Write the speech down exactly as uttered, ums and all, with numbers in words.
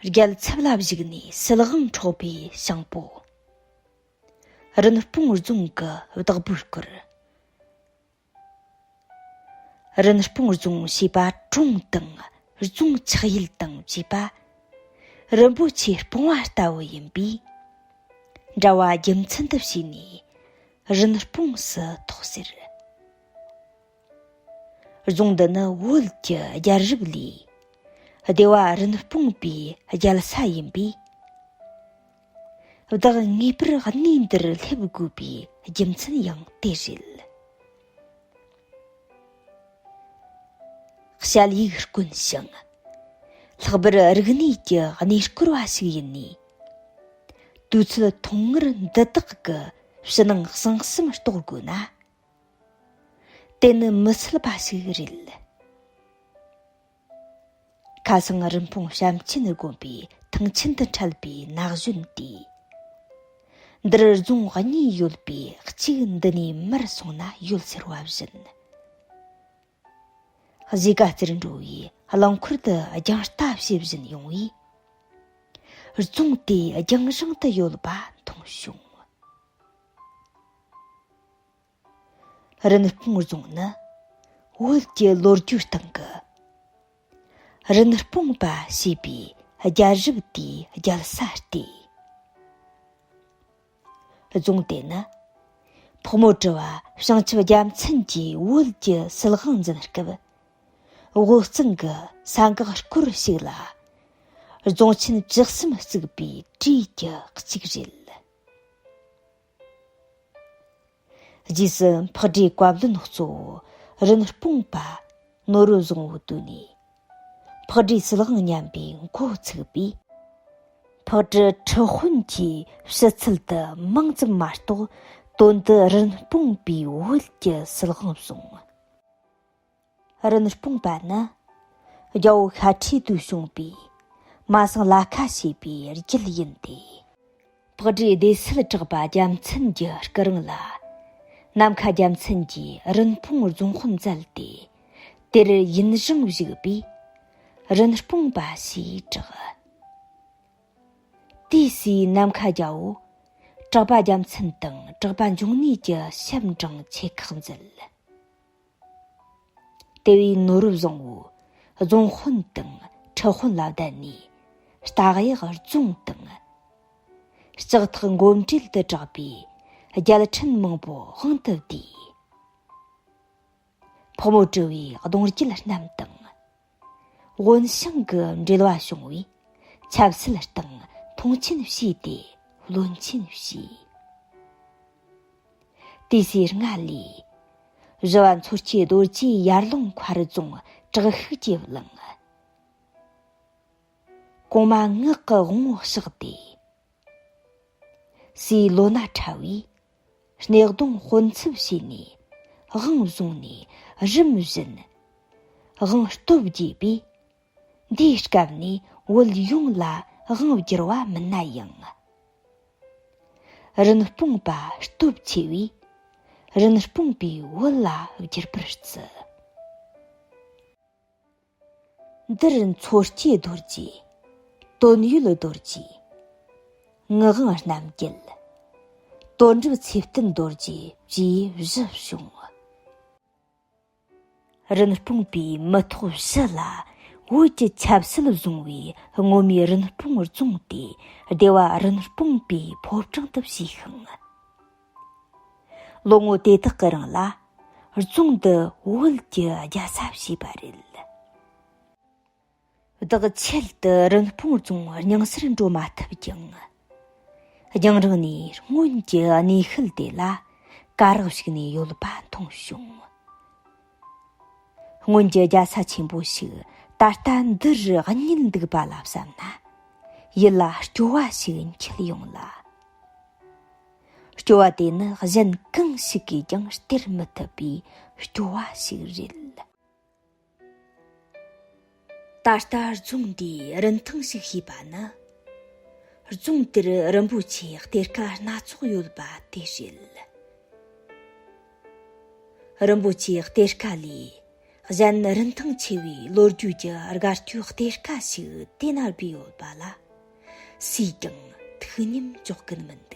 རྒྱལ་ཚབ་ལ་བཞུགས་ནས་སིལ་དབང་འཕྲོག་པའི་ཞིང་པོ། རིན་སྤུངས་རྫོང་གི་བདག་པོའི་སྐོར། རིན་སྤུངས་རྫོང་ཞེས་པ་གྲོང་དང་རྫོང་ཆགས་ཡུལ་དང་བཅས་པ། རིན་པོ་ཆེ་སྤུངས་པ་ལྟ་བུ་ཡིན་པས། འདྲ་བ་རྒྱུ་མཚན་དུ་བྱས་ནས་རིན་སྤུངས་སུ་ཐོགས་ཟེར། རྫོང་འདི་ནི་བོད་ཀྱི་རྒྱལ་རབས་ལས། སྡེ་བ་རིན་སྤུངས་པའི་རྒྱལ་ས་ཡིན་པས། བདག་ངེས་པར་གནས་འདིར་སླེབས་དགོས་པའི་རྒྱུ་མཚན་ཡང་དེ་རེད། ཞལ་ཡིག་དཀོན་ཞིང་། ལྷག་པར་རིག་གནས་ཀྱི་གནས་སྐོར་བ་ཞིག་ཡིན་ནས། དུས་ཚོད་ཐུང་ངུར་འདི་དག་གི་ཕྱི་ནང་གསང་གསུམ་རྟོགས་དགོས་ན། དེ་ནི་མི་སྲིད་པ་ཞིག་རེད། ཁ་སང་རིན་སྤུངས་བྱམས་ཆེན་དགོན་པའི་ཐང་ཆེན་དུ་འཕྲད་པའི་ན་གཞོན་དེས། འདིར་རྫོང་གཉིས་ཡོད་པའི་གཅིག་འདི་ནས་མར་སོང་ན་ཡོད་ཟེར་བ་བཞིན། གཞིས་ཀ་རྩེར་འགྲོ་བའི་རླངས་འཁོར་དུ་རྒྱང་ལྟ་བྱེད་བཞིན་ཡོང་བས། རྫོང་དེ་རྒྱང་རིང་དུ་ཡོད་པ་མཐོང་བྱུང་། རིན་སྤུངས་རྫོང་ནི་བོད་ཀྱི་ལོ་རྒྱུས་སྟེང་གི་རིན་སྤུངས་པ་ཞེས་པའི་རྒྱལ་རབས་དེའི་རྒྱལ་ས་སྟེ། རྫོང་དེ་ནི་ཕག་མོ་གྲུ་པ་བྱང་ཆུབ་རྒྱལ་མཚན་གྱིས་བོད་ཀྱི་སྲིད་དབང་འཛིན་སྐབས། དབུས་གཙང་གི་ས་འགག་སྐོར་ཞིག་ལ་རྫོང་ཆེན་བཅུ་གསུམ་བརྩིགས་པའི་གྲས་ཀྱི་གཅིག་རེད། རྗེས་སུ་འཕགས་བྲིས་བཀའ་བློན་གཙོ་བོ་རིན་སྤུངས་པ་ནོར་བུ་བཟང་བོ་བཏོན་ནས། འཕགས་བྲིས་སྲིད་དབང་ཉམས་པའི་འགོ་ཚུགས་པས། འཕགས་བྲིས་ཁྲི་དཔོན་གྱི་ཕྱི་ཚུལ་དུ་མིང་ཙམ་མ་གཏོགས། དོན་དུ་རིན་སྤུངས་པའི་བོད་ཀྱི་སྲིད་དབང་བཟུང་། རིན་སྤུངས་པ་ནི་རྒྱལ་པོ་ཤ་ཁྲིའི་དུས་བྱུང་པའི་མ་སང་ལ་ཁ་ཞེས་པའི་རྒྱུད་ཡིན་ཏེ། འཕགས་བྲིས་སྡེ་སྲིད་གྲགས་པ་རྒྱལ་མཚན་གྱི་སྐུ་རིང་ལ། ནམ་མཁའ་རྒྱལ་མཚན་གྱིས་རིན་སྤུངས་རྫོང་དཔོན་མཛད་དེ། དེར་ཡུན་རིང་བཞུགས་པས་རིན་སྤུངས་པ་ཞེས་གྲགས། དེའི་སྲས་ནམ་མཁའ་རྒྱལ་པོ་གྲགས་པ་རྒྱལ་མཚན་དང་གྲགས་པ་འབྱུང་གནས་ཀྱི་ཞབས་འབྲིང་ཆེ་ཁག་མཛད། དེ་བས་ནོར་བུ་བཟང་བོ་རྫོང་དཔོན་དང་ཁྲི་དཔོན་ལ་བསྡད་ནས་རྟ་གཡག་རྫོང་དང་། ལྕགས་ཐག་མགོ་འབྲེལ་དུ་གྲགས་པའི་རྒྱལ་ཕྲན་མང་པོ་དབང་དུ་བསྡུས། ཕག་མོ་གྲུ་པའི་གདུང་རྒྱུད་རྣམས་དང་། དབོན་ཞང་གི་འབྲེལ་བ་བྱུང་བས་ཆབ་སྲིད་སྟེང་མཐོང་ཆེན་བྱས་ཏེ་བློན་ཆེན་བྱས། དེའི་སྲས་ལྔ་ལས། བཞི་བ་མཚོ་སྐྱེས་རྡོ་རྗེ་ཡར་ལུང་མཁར་རྫོང་བྲག་ཤུག་ཅེས་བླངས། གོང་མ་ངག་གི་དབང་པོ་གཤེགས་ཏེ། སྲས་ལོ་ན་ཕྲ་བས་སྣེ་གདོང་དཔོན་ཚབ་བྱས་ནས་དབང་བཟུང་ནས་རིམ་བཞིན་དབང་སྟོབས་རྒྱས་པས། འདིའི་སྐབས་ནས་བོད་ཡོངས་ལ་དབང་བསྒྱུར་བ་མིན་ན་ཡང་། རིན་སྤུངས་པ་སྟོབས་ཆེ་བས་རིན་སྤུངས་པས་བོད་ལ་བསྒྱུར་པར་བརྩི། འདིར་མཚོ་སྐྱེས་རྡོ་རྗེ། དོན་ཡོད་རྡོ་རྗེ། ངག་དབང་རྣམ་རྒྱལ། དོན་གྲུབ་ཚེ་བརྟན་རྡོ་རྗེ་བཅས་བཞི་བྱུང་། རིན་སྤུངས་པའི་མི་ཐོག་བཞི་ལ་བོད་ཀྱི་ཆབ་སྲིད་བཟུང་བའི་སྔོན་མའི་རིན་སྤུངས་རྫོང་དེ་སྡེ་བ་རིན་སྤུངས་པའི་ཕོ་བྲང་དུ་བྱས་ཤིང་། ལོ་ངོ་དེ་དག་གི་རིང་ལ་རྫོང་འདི་བོད་ཀྱི་རྒྱལ་ས་བྱས་པ་རེད། བདག་ཆེད་དུ་རིན་སྤུངས་རྫོང་རྙིང་སར་འགྲོ་མ་ཐུབ་ཀྱང་། རྒྱང་རིང་ནས་སྔོན་གྱི་གནས་ཤུལ་དེ་ལ་ག་རག་ཞིག་ནས་ཡོད་པ་མཐོང་བྱུང་། སྔོན་གྱི་རྒྱལ་ས་ཆེན་པོ་ཞིག་ད་ལྟ་འདིར་གཉིད་འདུག་པ་ལ་བསམ་ན་ཡིད་ལ་སྐྱོ་བ་ཞིག་འཁྱིལ་ཡོང་ལ། སྐྱོ་བ་དེ་ནི་གཞན་གང་ཞིག་གིས་ཀྱང་སྟེར་མི་ཐུབ་པའི་སྐྱོ་བ་ཞིག་རེད། ད་ལྟ་རྫོང་འདིའི་རིན་ཐང་ཞིག་ཤེས་པ་ནི། རྫོང་དེར་རིན་པོ་ཆེའི་གཏེར་ཁ་སྣ་ཚོགས་ཡོད་པ་དེ་རེད། རིན་པོ་ཆེའི་གཏེར་ཁ་ལས་ གཞན་རིན་ཐང་ཆེ་བའི་ལོ་རྒྱུས་ཀྱི་དགའ་སྐྱོའི་གཏེར་ཁ་ཞིག་དེ་ན་སྦས་ཡོད་པ་ལ། སུས་ཀྱང་ཐུགས་མཉེས་འཇོག་གི་མི་